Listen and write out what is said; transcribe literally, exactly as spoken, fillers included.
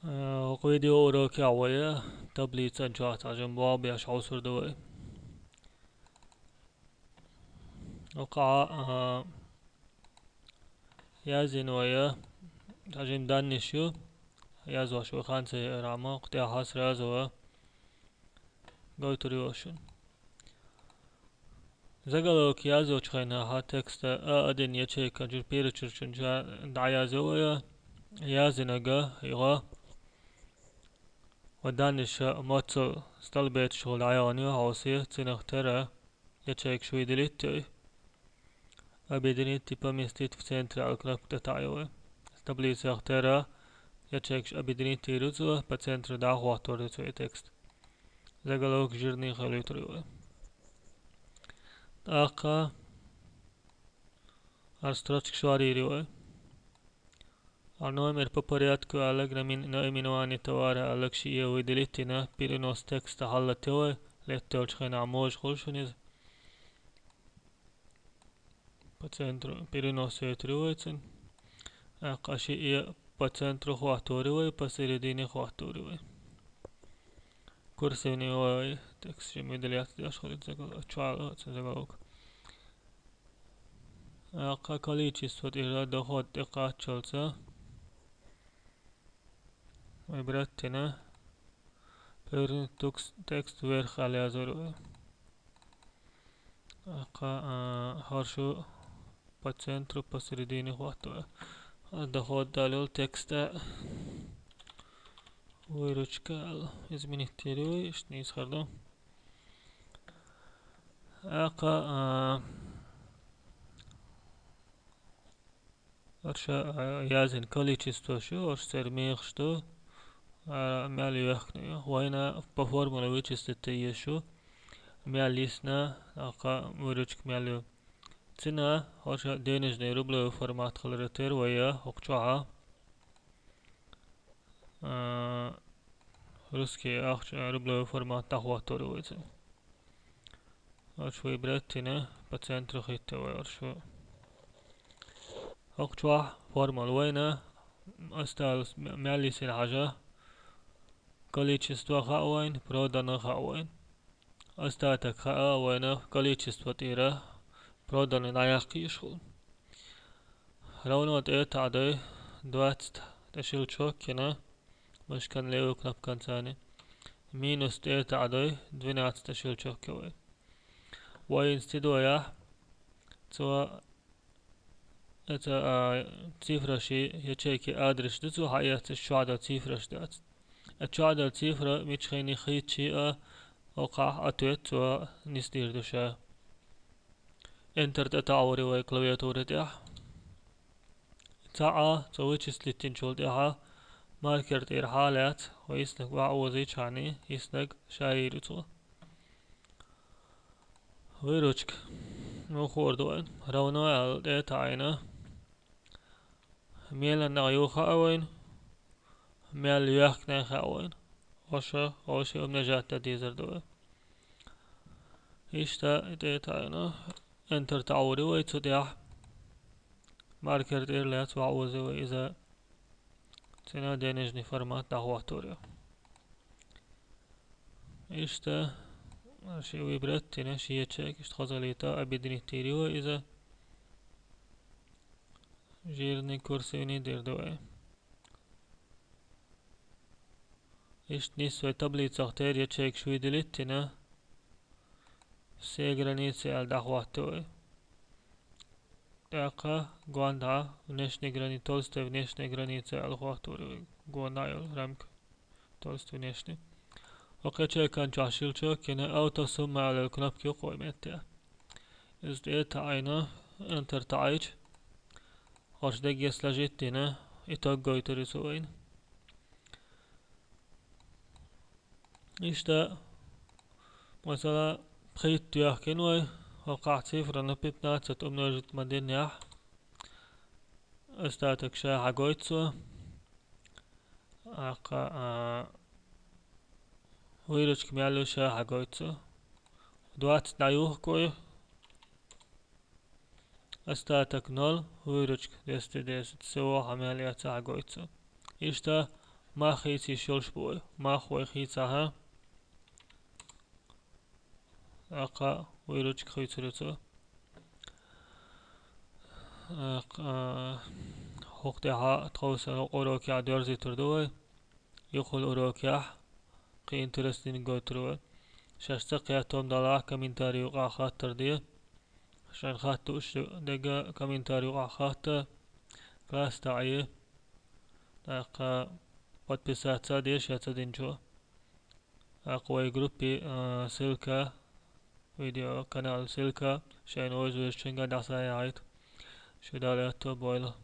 Э, хӀокху видеоурокехь вай таблицан чохь цхьа жима болх беш хьовсур ду вай. ХӀокхахь, а, яздина вай цхьа жима даннаш ю, яздеш вай хан ца яра хьуна, кху тӀехь сразу гойтур ю шуна. Заголовок яздечу хенахь текста А один ячейка чуьра пирачуьрчун ча дӀаязйо вай, яздинарг юха. Вай даннаш моццул столбецаш гӀур дӀаяхана ю, хьовсий, цунах тера ячейкаш выделить йой. Объединить и поместить в центре аьлла кнопка тӀе таӀайо вай. Таблицех тера ячейкаш объединить йийр ю цо, по центру дӀахӀоттор ду цо и текст. Заголовок жирный хилийтур ю вай. ТӀаккха хӀара строчка шорйийр ю вай. ХӀара номер по порядку аьлларг, номин-, наименование товара аьлларг шиъ выделить йина, перенос текста хьаллатайо вай, латтайолчу хенахь можа хуьлу шуна иза. По центру перенос йойтур ю вай цуьнан. ТӀаккха шиъ по центру хӀоттор ю вай, посередине хӀоттор ю вай. Курсивный вай текст жима выделяться деш хуьлу, загал-, чохь а цуьнан заголовок. ТӀаккха количество тӀера доход тӀе кхаччалца выбрать йина, повернуть текст вверх аьлла язйо вай. ТӀаккха, а, хӀара шу по центру, посередине хӀотто. ХӀара доход далийла текста выручка аьлла. Изменить йийр ю вай, иштта нийса хир ду. ТӀаккха, а, хӀорш, а, яздина количествош ю, хӀорш церан мехаш ду, а, мел йоьхкина ю. Вайна по формуле вычислить йийр ю, мел йисна, тӀаккха выручка мел ю. Цуьнан хӀорш денежный рублевый формат хиларе тера вай хӀокху чохь а. А, русский ахча, рублевый формат дӀахӀоттор ю вай цуьнан. ХӀорш выбрать йина, по центру хӀиттайо вай хӀорш. ХӀокху чохь формула вайна, осталось м-, мел йисина хьажа, количество хаьа вайна, продано хаьа вайна. Остаток хаьа вайна, количество тӀера продано дӀаяккха йиш хуьлу. Равно тӀе а таӀадой, двадцать тӀе щелчок йина, мышкан левый кнопканца. Минус тӀе а таӀадой, двенадцать тӀе щелчок йо вай. Вай хӀинца ца дойахь, цо, эца, а, цифраш, ячейки адрес ду цо хьаэцна, чохь долу цифраш дац. Эца чохь долу цифра мичхьа хиъча а, хӀокхахь ответ цо нисдийр ду ша. Enter тӀе таӀор ю вай клавиатура тӀехь. Цхьаъ а цо вычислить йинчул тӀаьхьа маркер тӀера хьалаьцна, хьо йиснарг охьаозийчхьана, йиснарг ша йийр ю цо. Выручка. Муха хуур ду вайна? Равно аьлла тӀе а таӀийна. Мел нах ю хаьа вайна, мел йоьхкина хаьа вайна. ХӀорш, хӀорш умножать дан дезар ду вай. Иштта и тӀе а таӀийна, Enter таӀор ю вай цу тӀехь. Маркер тӀера лаьцна охьаози вай иза. Цуьнан денежный формат дӀахӀоттор ю. Иштта, ши выбрать йина, ши ячейка, иштта хазаллита, объединить йийр ю вай иза. Жирный курсивный дийр ду вай. Иштта нийса вай таблицах тера ячейкаш выделить йина, все границы аьлла дӀахӀоттайо вай. ТӀаккха гондӀа внешний грани-, толстая внешняя граница аьлла хӀоттор ю вай. ГондӀа йолу рамка. Толстая внешняя. ХӀокху ячейкан чохь щелчок йина, автосумма аьлла кнопка ю кху метте. Иза тӀе а таӀийна, Enter таӀийча, хӀорш дерриг сложить йина, итог гойтур ю цо вайна. Иштта, масала, пхийтта йоьхкина вай, хӀокхахь цифрана пятнадцать умножить ма динехь, остаток ша хьагойту цо. ТӀаккха, а, выручка мел ю ша хьагойту цо. Двадцать дӀаюхкуй. Остаток ноль, выручка двести десять. Всего хьан мел яц хьагойту цо. Иштта, Мах хийца йиш йолуш бу вай. Мах вай хийцахьа, тӀаккха вайн ручка хуьйцур ю цо. ТӀаккха, а, хӀокху тӀехь тховса урокехь доьрзуьйтур ду вай. Юххул урокехь кхин интересниг гойтур вай. Шаьш ца кхетта хӀума далахь, комментарий юкъахь хаттар де. Шайн хатта уьш дерг комментарий юкъахь хатта, класс тӀе Ӏе. ТӀаккха подписаться а де шайн ца динчо. ТӀаккха вай группи, а, ссылка, видео канал ссылка шайна вовза везачуьнга дӀасаяхьийта. Шу Дала аьтто бойла.